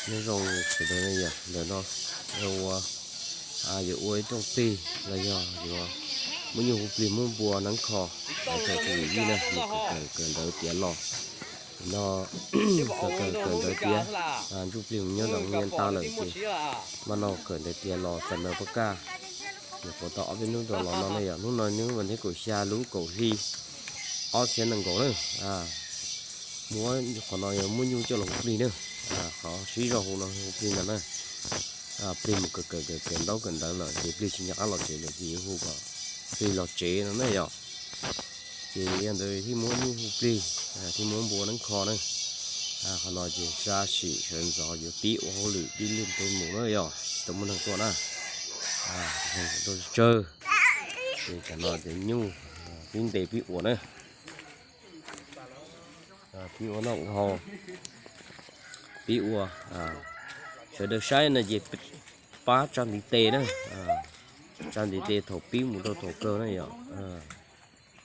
Nyob zoo sawv daws na yom, ntawm no yog ua, yuav ua ib rooj plig los yog yuav muab nyuj hu plig muab npua neeb kho, thaum tswv yim na, mus kawm kawm ntawv tiav los. No kawm kawm ntawv tiav, ntsuj plig mus nyob nram nyiaj tag lawm ces maj no kawm ntawv tiav los txais ntawv pab kaj, nyuam qhuav tau ob peb hnub rau los no na yom. Hnub no hnub vas thib kaum xya lub kaum hli ob txhiab nees nkaum na. Muab qhov no yog muab nyuj coj los hu plig na. Qhov sib zog hu no hu plig ntag na. Plig mus kawm kawm kawm kawm ntaub kawm ntawv lawm ces plig tsis nco qab los tsev lawm ces yuav hu kom plig los tsev no na yom. Ces yog ntawd thiaj muab nyuj hu plig, thiaj muab npua neeb kho na. Qhov no ces sab sim sawv ntxov yuav pib ua hauj lwm pib lwj tus mus na yom, tau muaj neeg tuaj na. Tsawg, ces cov no ces nyuj pib ntes pib ua na. Pib ua noj ua haus, pib ua. Sawv daws saib no ces pab tsa ntiv tes na, tsa ntiv tes thaum pib mus rau thaum kawg na yom.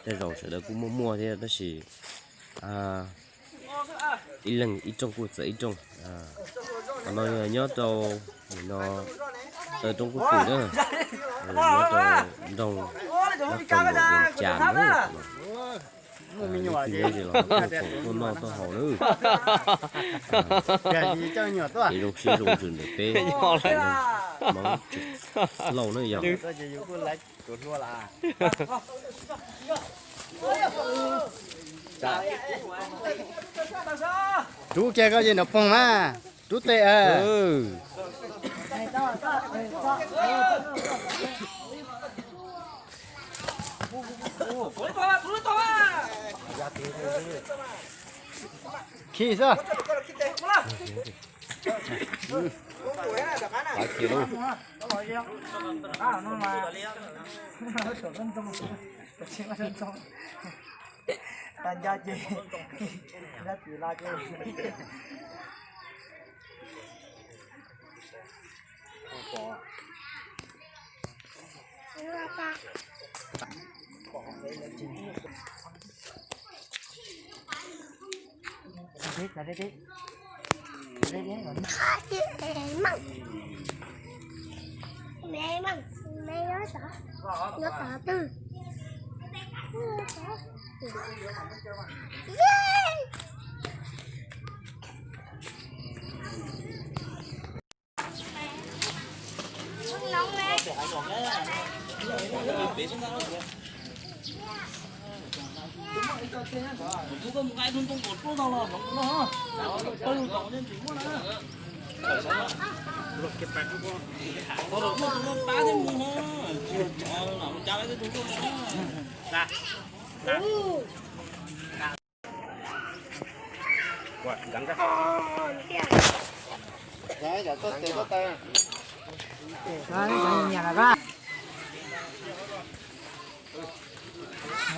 Tej zaum sawv daws kuj muaj muaj thiab tab sis ib leeg ib rooj kuj txawv ib rooj. Qhov no yog nyob rau no, taw roob kub twm na, nyob rau nroog, nyob rau nkaum Vias Cas na. Leej twg nyob ze los tuaj koom tuaj noj tuaj haus na. Kev zoo siab zoo ntsws ntawm peb Hmoob tsev lauj na yog. Rub kiag koj ces nram poog mas, rub tes. Khi xwb.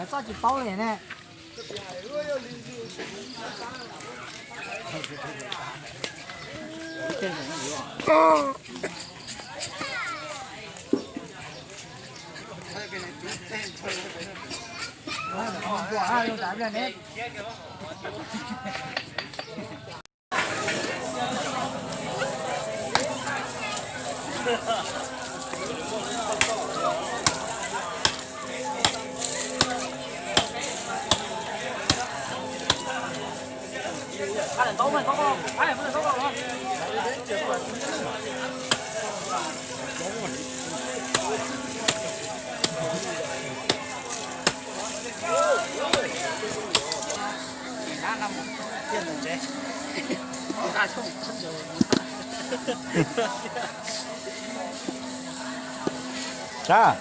Txoj tsis paub li ne. Sab,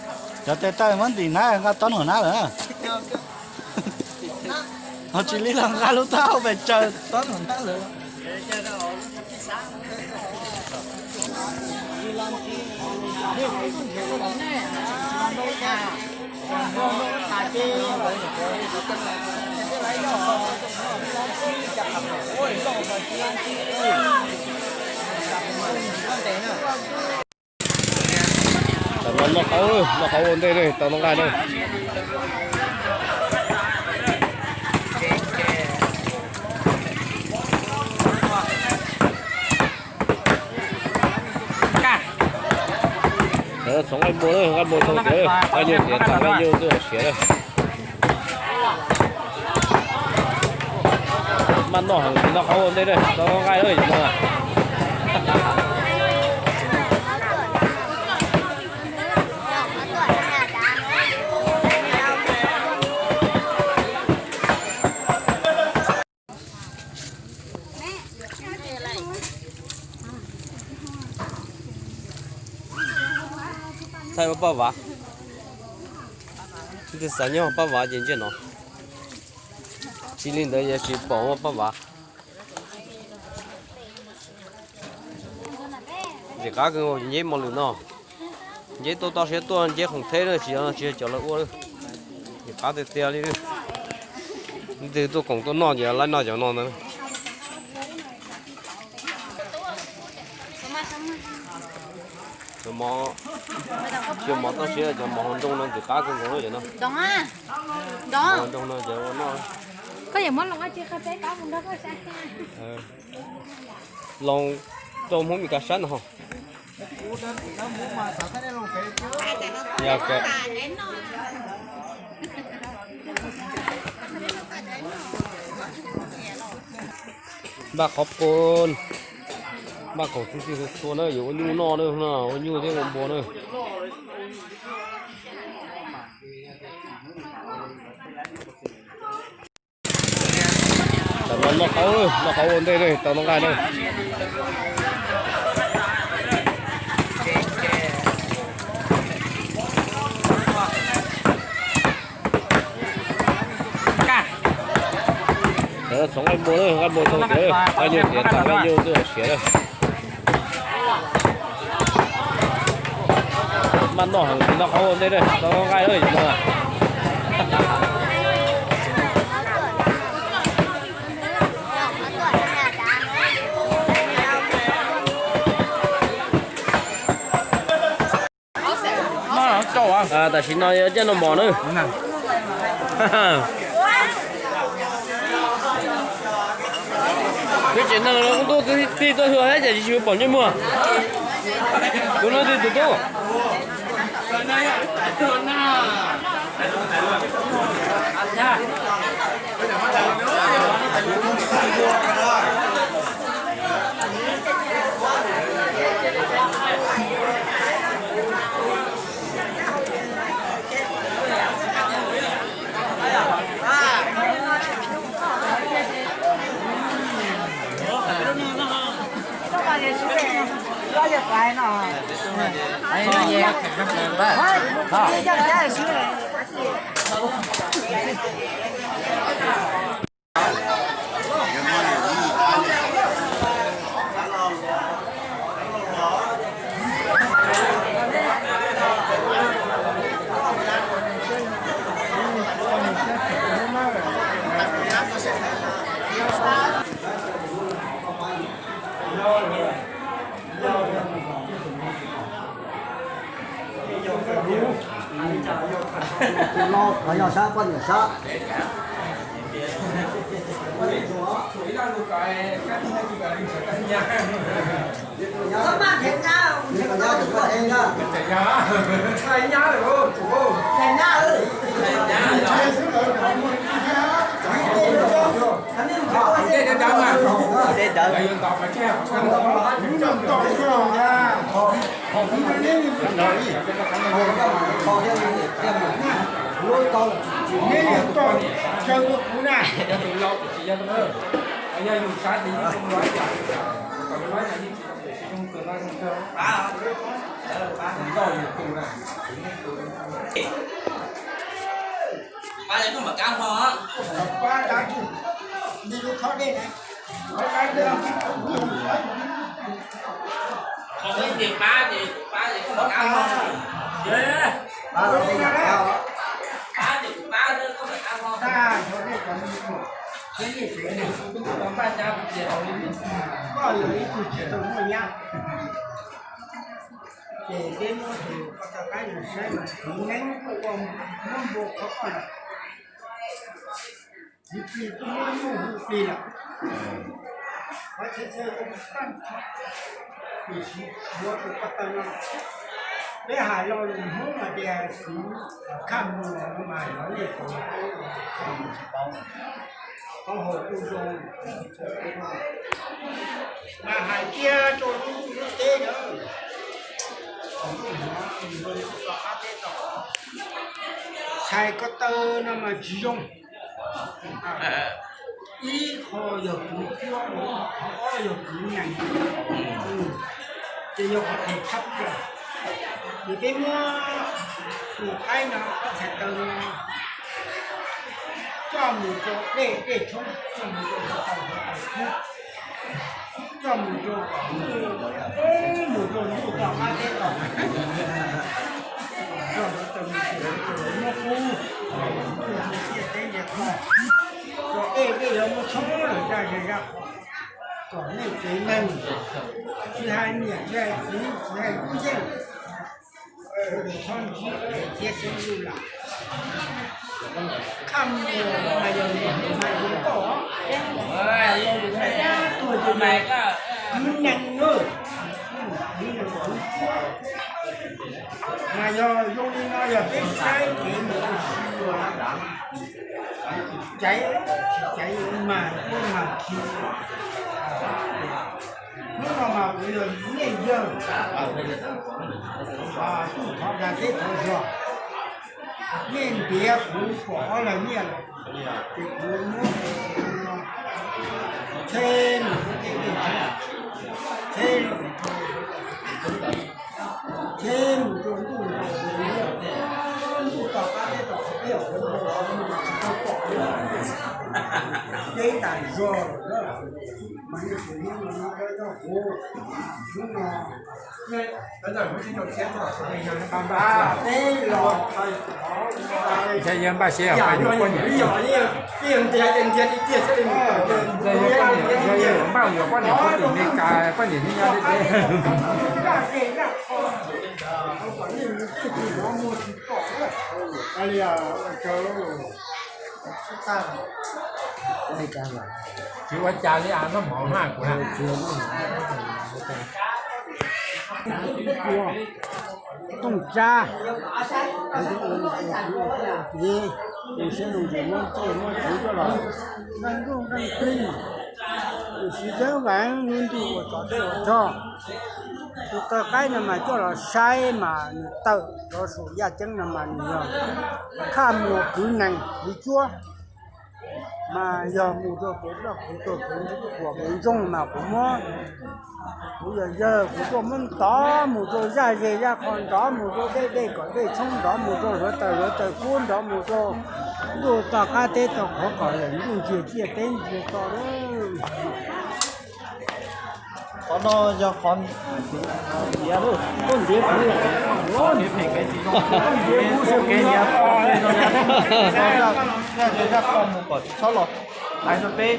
cov tes taw muab ntim hnab nqa tob nuam hnab lawm. Ho tsis li los nqa lub taub hau pes tsawg tob nuam hnab lawm. Tam no noj qaub, noj qaub ua ntej ne, tau noj nqaij ne. Txhoov nqaij npua na, nqaij npua tau tiav, nqaij nyuj tiav tas nqaij nyuj twb siav lawm. Maj noj heev, noj qab ua ntej na, tau nqaij lawm no. Thaij ua paj vav, leej twg xav nyob paj vav ces ntsiaj no, tsis li ntawd yuav tsis pom ua paj vav. Ntxim qab kawg, nceb mos lwm no, nceb tuaj toj siab tuaj nceb khoom theb na, tsis yog tsis yog cov lawv ua, ntxim qab tiag tiag li. Leej twg tuaj koom tuaj noj ces laib noj cov no ntag. Cov mov, cov mov toj siab, cov mov hauv nroog no ntxim qab kawg nkaus na cov no. Mov hauv nroog no cov ua noj. Loo rau Hmoob Mes Kas sab no. Npaj qhov pua, npaj khoom txhua txhua na, yuav ua nyuj noj na, ua nyuj thiab ua npua na. Tam no noj qaub, noj qaub ua ntej na, tau noj nqaij na. Txhoov nqaij npua na, nqaij npua tau tiav, nqaij nyuj tiav tas nqaij nyuj twb siav lawm. Maj noj heev, noj qaub ua ntej na, tau noj nqaij lawm no. Tam sim no yog caij noj mov na. Peb tsev neeg no kuj tuaj txij tuaj xyuas thiab ces tsis pom ntsej muag. Kuv no twb tus tub. Tus no qhov yog sab poj niam sab. Koj yog ib tug tsis tau muaj nyab, ces peb muab tus koj rov qab yus saib mas kuv neeb kuj ua muab npua qhov koj lawm. Txiv plig kuj muab nyuj hu plig lawm. Qhov txhia txhia ua tag nrho, tiam sis yuav tus koj tawg no. Peb hais lo lus Hmoob hais tias siv khaj muag no mas lawv nej tsis paub, qhov hauv kuj zoo, mas hais kiag rau lub ntiaj teb na, txhais ko taw no mas tsis zoo. Ib qho yog kwv cuab, qhov ob yog kwv nees, ces yog qhov thaum thab plaws. Ces peb muab tus qaib no, ob txhais taw no coj mus rau dej, dej tshoob, coj mus rau hauv taw, hauv taw kub, coj mus rau, mus rau ntuj tom qab teb tom, coj mus rau ntuj tom qab teb tom, muab kub, ntuj teb nce qho, kom dej, dej yuav muab tshoob lawm zaj zej zaj qhov, kom nej tsev neeg, tsis hais niam tsis hais txiv tsis hais kub yeej, txhob ntsib kev thiab xeeb luj lam. Khaj muag mas yog mas yog koj, tuag ces kwv nees na, kwv nees kwv cuab. Mas yog zoo li no yog peb saib kev mus ua si uas caiv, caiv mas kuj mas khi. Hnub no mas kuv yog nej yawg, tuj thov dag teb thov zog, nej ntiav kuv pom ob leeg nyiaj lawm, ces kuv muab, ces kuv no, tsheb mus rau tej tej tsheb, tsheb mus rau ntuj, ntuj tom qab teb tom qhov peb hauv, tsis tau pom li, deb tas zog lawm, mas nej tus hnub no nyob kuv, hnub no Npaj siab pab yuav poj niam, npaj yuav poj niam puag tim Meskas, poj niam nyob nyob deb deb. Tsis ua cas li, noj mov mas kuv na. Tooj tsab, tus siab zoo ces muab tsiaj muab txhuv coj los nqeej nkuj nqeej plig, tus siv zeeb veev lub ntuj ua tsov dej ua rog. Tus taw qaib no mas coj los saib mas nws tawm rov saum yaj ceeb no mas nws yog khaj muag kwv nees kwv cuab. Mas yog mus rau kev loj kev tuag kev quas kev ntsoog mas kuv muab, kuv yog yawg kuv tuaj muab ntov mus rau zaj zej zaj qho, ntov mus rau dej dej kom dej tshoob, ntov mus rau hluav taws hluav taws kub, ntov mus rau ntuj tom qab teb tom qhov kom lawm ntuj ntsia ciaj teb ntsia to. Qhov no yog qhov ntiav, tuaj ntiav kuv, tuaj ntiav kuv, zaj koj mus kom tsis txhob los hais rau peb.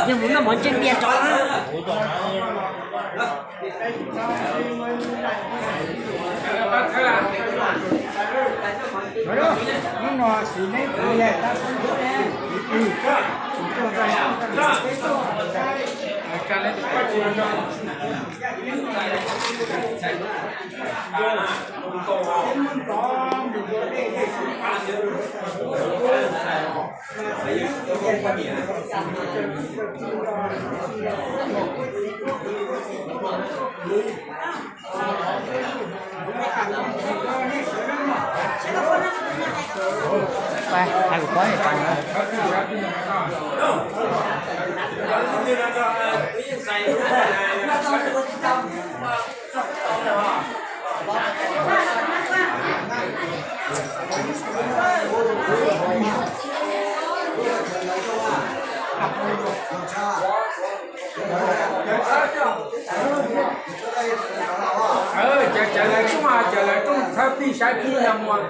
Yog mus noj mov ntse tiag tso. Hnub no xws neb kuv yog tab sis kwv tij, kuv tuaj nrog peb tuaj saib, peb muab ntov mus rau dej dej sab pab sawv daws. Hais kuv pab pais na. Saib pub no muag.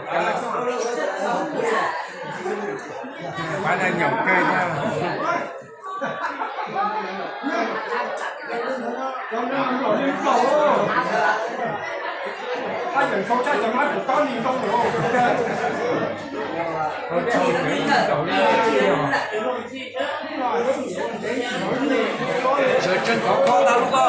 Pab no nyaum kawg thiab. Sawv tsees khov kho tau lub ko.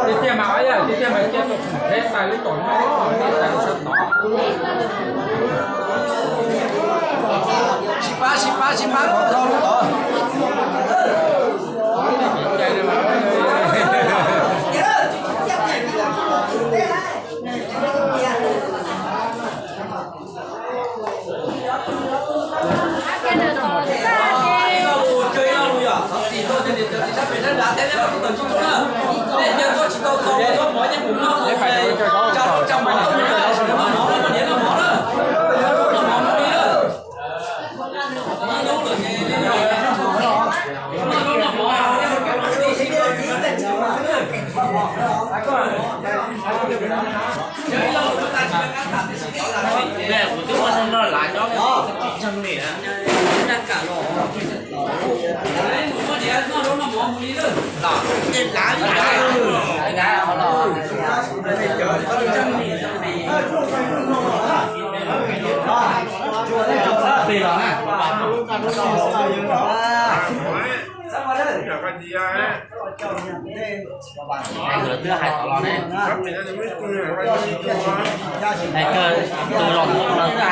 Tiag tiag mas, tiag tiag mas cia tus qhov peb tais lub tom no, nej tais lub sab tod. Sib pab sib pab sib pab khov kho lub tod. Kuv twb ua no no lav nyob tsis tseeg li. Nkawd twb hais tau los ne. Hais kawg tus los mus los twb hais.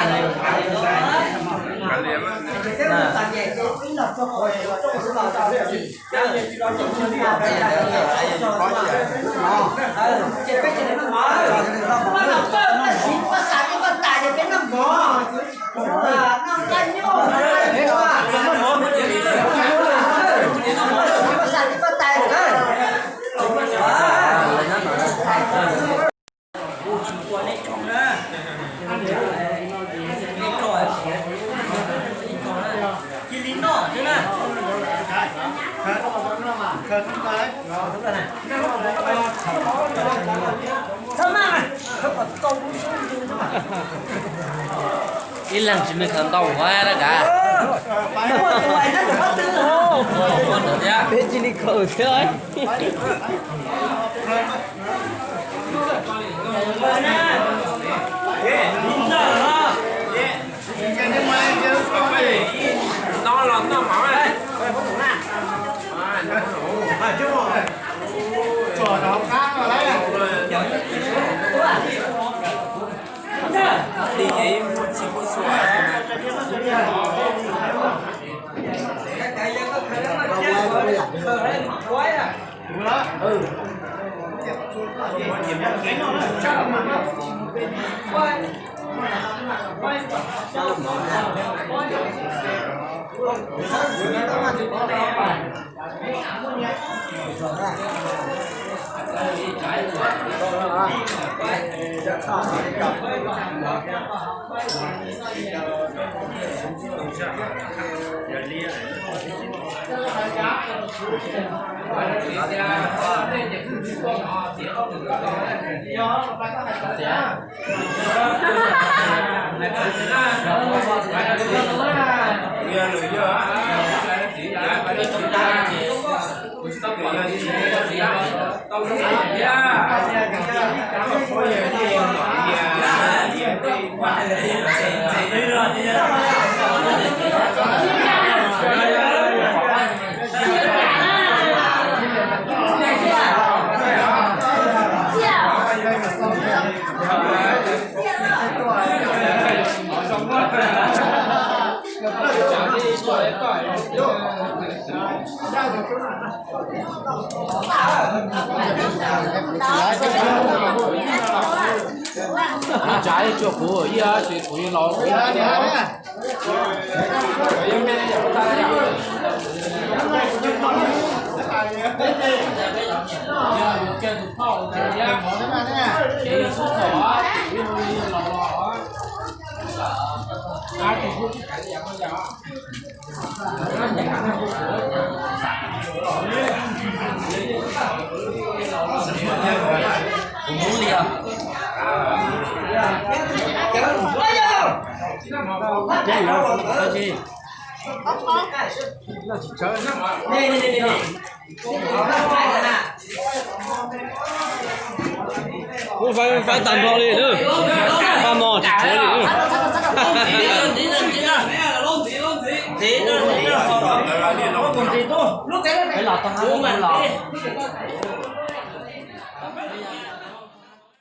Ib leeg tsis me khaws ntau ua dab kav. Peb tsis li khaws thiab. Tsav tsuas kuv ib ces kuv los. Ub, faib, faib tag nrho li lawm. Paj mos tsis tshuav li. Los tag los.